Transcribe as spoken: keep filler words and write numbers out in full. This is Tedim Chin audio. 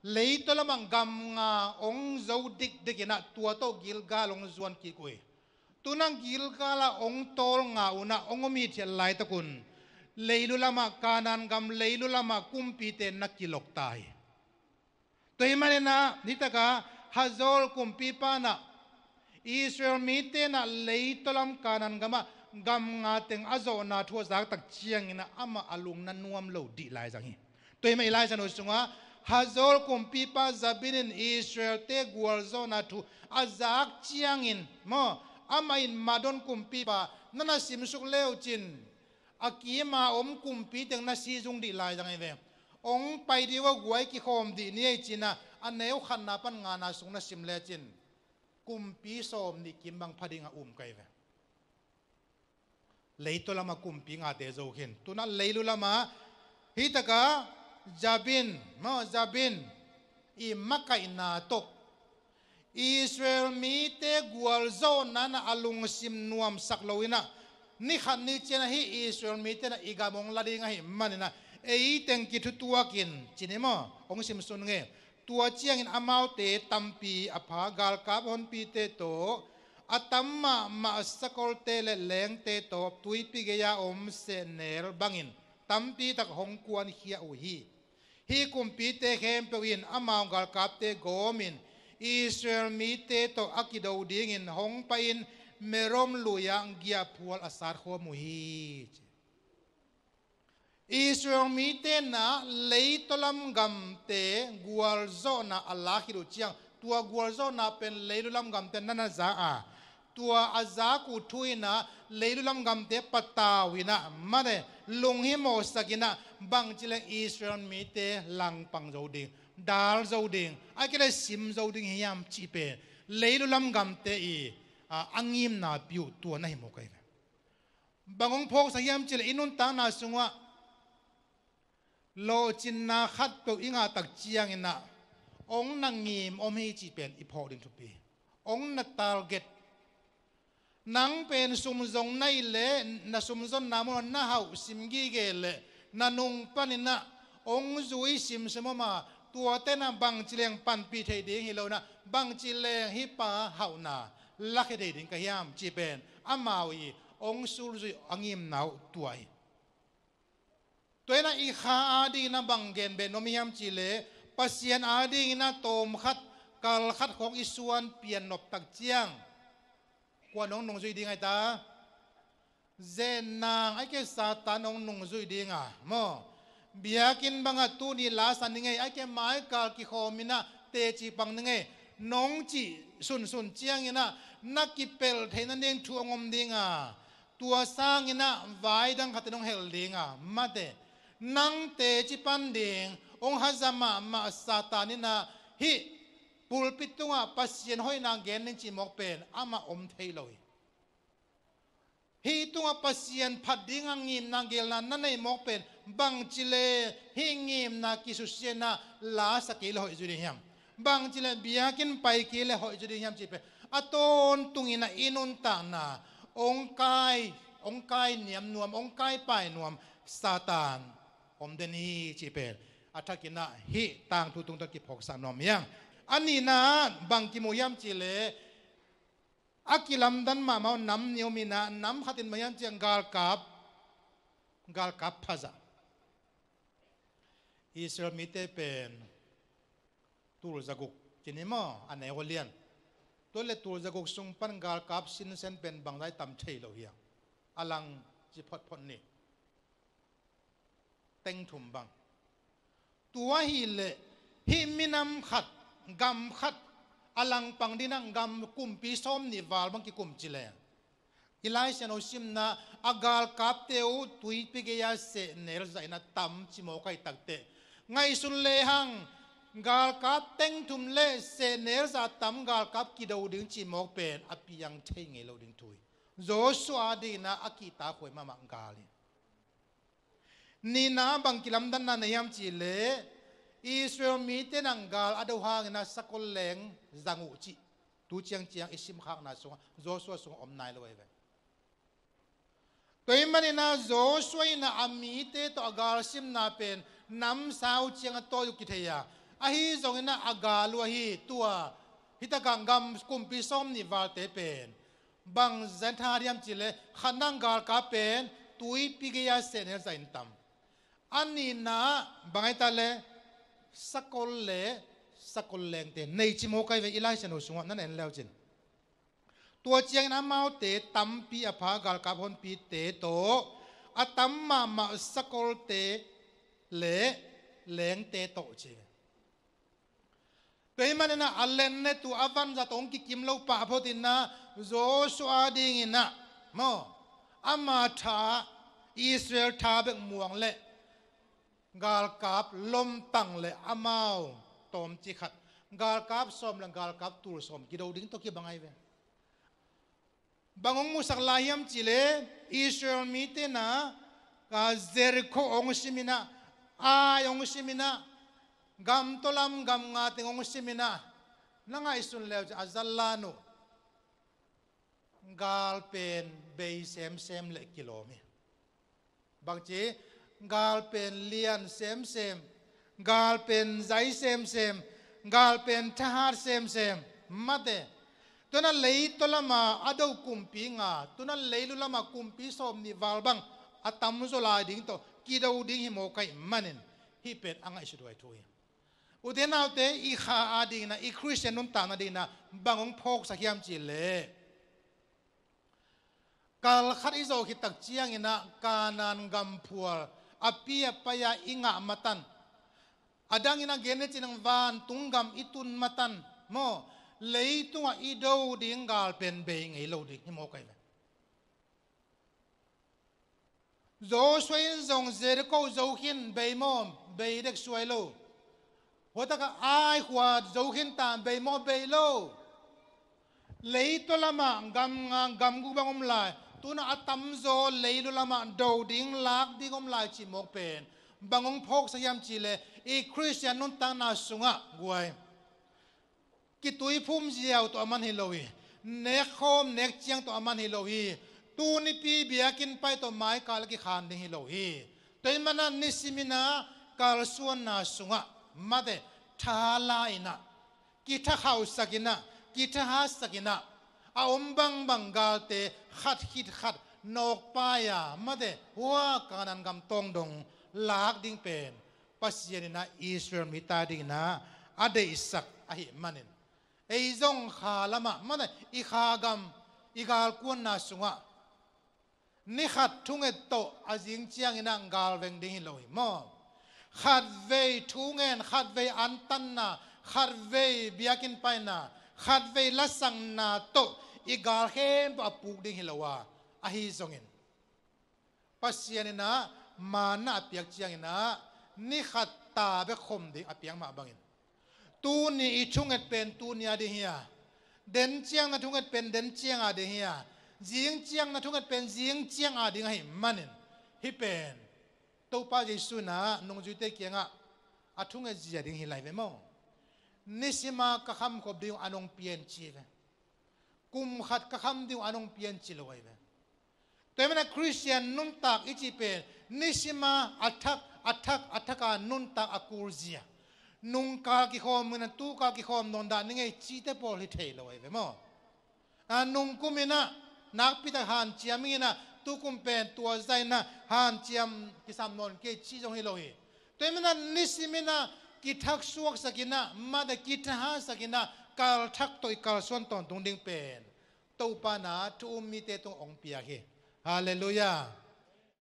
Leitaw lamah gam nga hong zo dikdik inah tua tawh Gilgal hong zuan kik uh hi. Tunah Gilgal ah hong tawl nga unah hong om hithiat laitakun leilu lamah, Kanaan gam leilu lamah kumpite na kilok ta hi. Tua hih maninah hitakah Hazor kumpipa inah Israel mite inah leitaw lam Kanaan gamah gam nga teng a zawhna thu a zaktak cianginah amah a lung na nuam lo dih laizang hi. Tua hih mah i Lai Siangtho sungah Hazor kumpipa Jabin in Israelte gualzawhna thu a zak ciangin maw, amah in Madon kumpipa na na simsuk leucin a kima om kumpi teng na sizung dih laizang hi ve. Hong pai dih uh a guai kikhawm dih ni ei cinah a neu khatna pan ngana sung na sim lecin kumpi sawm nih kim bang pha dingah um ka hi ve. Leitaw lamah kumpi ngate zo khin tunah leilu lamah hitakah Jabin maw, Jabin i makaihna tawh Israel mite gualzawhna inah a lungsim nuamsak lo inah ni khat ni cianah hih Israel mite inah i gam hong la ding ahih maninah ei teng kithutuakin cin hi maw, hong simsun nge. Tua ciangin amaute tampi a pha galkap honpite tawh a tam mahmah sakolte le lengte tawh tuipi gei-a om sehnel bangin tampi tak hong kuankhia uh hi. Hih kumpite khempeuh in amau galkapte gawmin Israel mite tawh a kido dingin hong pai-in Merom lui-ah giahphual a satkhawm uh hi. Israel mite inah leitaw lam gamte gualzawhna a lak khit uh ciang tua gualzawhna pen leilu lam gamte na na za a, tua a zak uh thu inah leilu lam gamte patau inah mate lunghimawhsak inah bangci leng Israel mite langpang zo ding, dal zo ding, a kile sim zo ding hiam cih pen leilu lam gamte i a, a ngimna pi uh tua na hi mawk ahi ve. Bang hong phawksak hiam cihleh i nuntakna sungah lawhcinna khatpeuh i ngahtak cianginah hong na ngim om hi cih pen i phawk ding thupi. Hong na target nang pen sum zong na hih leh na sum zonna munah na hauh sim gige leh na nung paninah hong zui simsim om a, tuate inah bangci leng panpih thei ding hi lo inah bangci leng hih pa hauhna lakhia thei ding ka hiam cih pen amau i hong sulzuih a ngimna uh tua hi. Tua inah i kha adingin a bang gen beh nuam i hiam cihleh Pasian adingin a tawmkhat kalkhat khawng i suan pian noptak ciang kua nong nungzuih ding ahi ta? Zen nang aike Satan hong nungzuih dinga maw? Biakinn bangah tuni lasa ni ngei aike maikal kikhawminah teci pang ni ngei nong cih sunsun cianginah na kipelh theih nading thu hong om dinga tua sanginah vai dang khatin hong hel dinga mate nang teci pan ding hong haza mahmah Satan inah hih pulpit tungah Pasian hoihna gen ning cih mawk pen amah om thei lo hi. Hih tungah Pasian phat dinga ngimna gelna na neih mawk pen bangci le hih ngimna kisusia inah lasa kei le hoih zaw ding hiam? Bangci le biakinn pai kei le hoih zaw ding hiam cih pen a tawntung inah i nuntakna hong kai, hong kai niam nuam, hong kai pai nuam Satan om den hi cih pen a thakinah hih tangthu tungtawn kiphawksak nuam hiam? A nihna bang kimu hiam cihleh a kilamdan mahmah uh nam nih om inah nam khatin mah hiam ciang galkap, galkap phazah. Israel mite pen tulzaguk cin hi maw a neu a lian. Tua le tulzaguk sung pan galkap sinsen pen bangzah tam thei lo hiam? A lang ci photphot ni. Tengthum bang. Tua hileh hih minam khat gam khat a langpang dinah gam kumpi sawm nih val bang kikum cileh i Lai Siangtho simna a galkapte uh tuipi gei-a sehnel zahinah tam cimawk ahi takteh ngaihsun lehang galkap tengthum le sehnel zah tam galkap kido ding cimawk pen a piang thei ngei lo ding thu hi. Joshua dinah a kihtakhuai mahmah gal hi. Nihna bang kilamdanna na hiam cihleh Israel mite nang gal a do hangin a sakol leng zang uh cih tu ciangciang i simkhakna sungah Joshua sungah om nai lo ahi ve. Tua hih maninah Joshua inah a mite tawh a galsimna pen namsau ciang a tawi uh kithei a Ahi zongin ah a gal uh ahi tua, hi takah gam kumpi sawm nih valte pen bang zah in thahat hiam cih leh, khatna galkap pen tuipi gei-a sehnel zah in tam. A nihna bang ahi ta leh, sakol le sakol lengte nei ci mawk ahi ve, i Lai Siangtho sungah na en le uh cin. Tua ciangin amaute tampi a pha galkap honpite tawh, a tam mahmah sakolte le lengte tawh ci. Tua ahih manin ah a lennet uh a vanzat hong kikim lo pah phot in ah, Joshua dingin ah maw, ama tha Israel tha bek muang leh galkap lomtang le amau tawmcik khat, galkap sawm le galkap tul sawm kido ding tawh kibang ahi ve. Bang hong musak lai hiam cih leh, Israel mite in ah, ka Jericho hong sim in ah, Ai hong sim in ah, gam tawlam gam nga teng hong sim in ah, na ngaihsun le uh cin a zallan uh gal pen bei semsem le kilawm hi. Bangci, gal pen lian semsem, gal pen zai semsem, gal pen thahat semsem, mate. Tu-in ah leitaw lama a do kumpi nga, tu-in ah leilu lama kumpi sawm nih val bang a tamzaw lai ding tawh kido ding hi mawk ahih manin, hih pen a ngaihsut huai thu hi. Ute naute, i kha adingin ah, i Khristian nuntakna dingin ah bang hong phawksak hiam cih leh, kal khat i zawh khit tak ciangin ah Kanaan gam phual a pi a pai-a i ngah matan, a dangin a gen lecin ah vantung gam i tun matan maw, leitungah i do ding gal pen bei ngei lo ding hi mawk ahi ve. Joshua in zong Jericho zo khin, bei maw? Bei dek suai lo. Hua takah Ai khua zo khin ta, bei maw? Bei lo. Leitaw lamah gam nga gam guk bang om lai, tu-in ah a tamzaw leilu lamah do ding lak ding om lai cih mawk pen bang hong phawksak hiam cih leh, i Khristian nuntakna sungah guai, kituiphum ziau tawh a man hi lo hi. Nekkhawm nekciang tawh a man hi lo hi. Tunipi biakinn pai tawh maikal a kikhan ding hi lo hi. Tua ahih manin ah nisimin ah kalsuanna sungah mate, tha la-in ah, kithakhauhsak in ah, kithahatsak in ah, a om bangbang galte khat khit khat nawkpai-a mate, hua Kanaan gam tawng dong lak ding pen Pasian in ah Israel mite adingin ah a deihsak ahih manin, ei zong kha lamah mate, i kha gam, i galkuanna sungah ni khat thunget tawh a zing ciangin ah gal veng ding hi lo hi maw? Khatvei thungen, khatvei antanna, khatvei biakinn paina, khatvei lasakna tawh i gal khempeuh a puk ding hi lo a, ahi zongin Pasian in ah manna a piak ciangin ah ni khat ta bek khom ding a piak mah bangin, tuni i thunget pen tuni a ding hi a, den ciang na thunget pen den ciang a ding hi a, zing ciang na thunget pen zing ciang a ding ahih manin, hih pen Topa Jesu in ah nungzuite kiangah a thunget zia ding hi lai ve maw? Nisima ka khamkhop ding uh an hong pia in ci ve. Kum khat ka kham ding uh an hong pia in ci lo ahi ve. Tua ahih manin ah Khristian nuntak i cih pen nisima a thak, a thak, a thak a nuntak a kul zia. Nungkal kikhawm in ah tukal kikhawm nawn dah ning ei cihte pawl hi thei lo ahi ve maw? A nungkum in ah nakpi tak hanciam ing in ah, tukum pen tua zah in ah hanciam kisam nawn kei cih zong hi lo hi. Tua ahih manin ah nisimin ah kithaksuaksak in ah, mate, kithahatsak in ah, kalthak tawh i kalsuan tawntung ding pen Topa in ah thu um mite tung hong piak hi. Halleluiah.